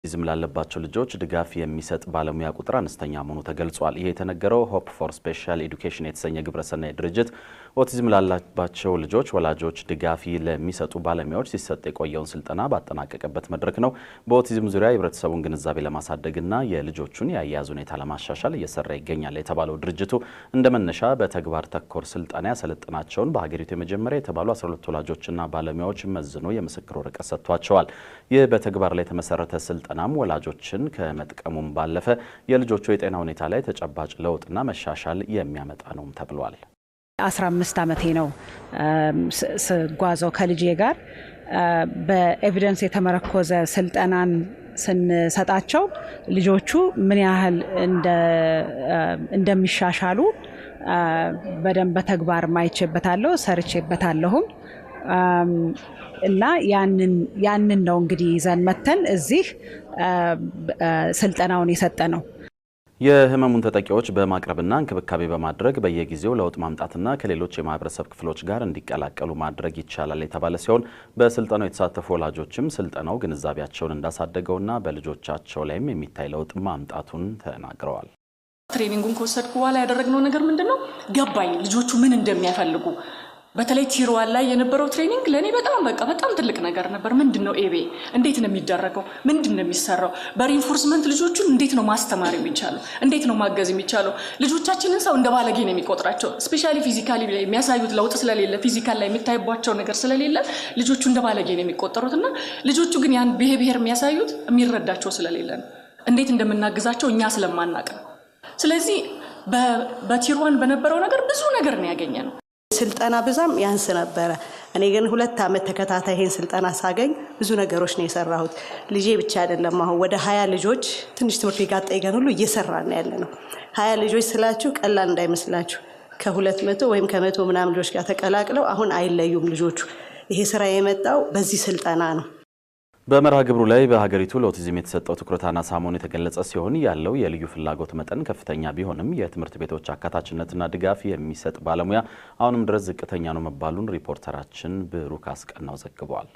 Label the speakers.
Speaker 1: ኦቲዝም ላለባቸው ልጆች ድጋፍ የሚሰጥ ባለሙያ ቁጥር አነስተኛ መሆኑ ተገልጿል። ይህ የተነገረው ሆፕ ፎር ስፔሻል ኤዱኬሽን የተሰኘ ግብረሰናይ ድርጅት ኦቲዝም ላለባቸው ልጆች ወላጆች ድጋፍ ለሚሰጡ ባለሙያዎች ሲሰጥ የቆየውን ስልጠና ባጠናቀቀበት መድረክ ነው። በኦቲዝም ዙሪያ የህብረተሰቡን ግንዛቤ ለማሳደግና የልጆቹን የአያያዝ ሁኔታ ለማሻሻል እየሰራ ይገኛል የተባለው ድርጅቱ እንደ መነሻ በተግባር ተኮር ስልጠና ያሰለጠናቸውን በሀገሪቱ የመጀመሪያ የተባሉ 12 ወላጆችና ባለሙያዎች መዝኖ የምስክር ወረቀት ሰጥቷቸዋል። ይህ በተግባር ላይ የተመሰረተ ስልጠናም ወላጆችን ከመጥቀሙም ባለፈ የልጆቹ የጤና ሁኔታ ላይ ተጨባጭ ለውጥና መሻሻል የሚያመጣ ነውም ተብሏል።
Speaker 2: 15 ዓመቴ ነው ስጓዘው ከልጄ ጋር። በ evidence የተመረኮዘ ስልጠናን ስንሰጣቸው ልጆቹ ምን ያህል እንደሚሻሻሉ በደንብ በተግባር ማይቼበታለሁ፣ ሰርቼበታለሁም እና ያንን ነው እንግዲህ ይዘን መተን እዚህ ስልጠናውን የሰጠ ነው።
Speaker 1: የህመሙን ተጠቂዎች በማቅረብና እንክብካቤ በማድረግ በየጊዜው ለውጥ ማምጣትና ከሌሎች የማህበረሰብ ክፍሎች ጋር እንዲቀላቀሉ ማድረግ ይቻላል የተባለ ሲሆን፣ በስልጠናው የተሳተፉ ወላጆችም ስልጠናው ግንዛቤያቸውን እንዳሳደገውና በልጆቻቸው ላይም የሚታይ ለውጥ ማምጣቱን ተናግረዋል።
Speaker 3: Training ኡን ከወሰድኩ በኋላ ያደረግነው ነገር ምንድን ነው? ገባኝ ልጆቹ ምን እንደሚያፈልጉ። በተለይ tier 1 ላይ የነበረው training ለእኔ በጣም በቃ በጣም ትልቅ ነገር ነበር። ምንድን ነው ABA? እንዴት ነው የሚደረገው? ምንድን ነው የሚሰራው? በ reinforcement ልጆቹን እንዴት ነው ማስተማር የሚቻለው? እንዴት ነው ማገዝ የሚቻለው? ልጆቻችንን ሰው እንደ ባለጌ ነው የሚቆጥራቸው። Especially physically ላይ የሚያሳዩት ለውጥ ስለሌለ፣ physical ላይ የሚታይባቸው ነገር ስለሌለ ልጆቹ እንደ ባለጌ ነው የሚቆጠሩት እና ልጆቹ ግን ያን behavior የሚያሳዩት የሚረዳቸው ስለሌለ ነው። እንዴት እንደምናግዛቸው እኛ ስለማናቅ ነው። ስለዚህ በ tier 1 በነበረው ነገር ብዙ ነገር ነው ያገኘነው።
Speaker 4: ስልጠና ብዛም ያንስ ነበረ። እኔ ግን 2 ዓመት ተከታታይ ይሄን ስልጠና ሳገኝ ብዙ ነገሮች ነው የሰራሁት። ልጄ ብቻ አይደለም፣ አሁን ወደ 20 ልጆች ትንሽ ትምህርት ቤት ጋር ጠይቀን ሁሉ እየሰራን ነው ያለ ነው። 20 ልጆች ስላችሁ ቀላል እንዳይመስላችሁ፣ ከ200 ወይም ከ100 ምናምን ልጆች ጋር ተቀላቅለው አሁን አይለዩም ልጆቹ። ይሄ ስራ የመጣው በዚህ ስልጠና ነው።
Speaker 1: በመርሃ ግብሩ ላይ በሀገሪቱ ለኦቲዝም የተሰጠው ትኩረት አናሳ መሆኑ የተገለጸ ሲሆን፣ ያለው የልዩ ፍላጎት መጠን ከፍተኛ ቢሆንም የትምህርት ቤቶች አካታችነትና ድጋፍ የሚሰጥ ባለሙያ አሁንም ድረስ ዝቅተኛ ነው መባሉን ሪፖርተራችን ብሩክ አስቀናው ዘግቧል።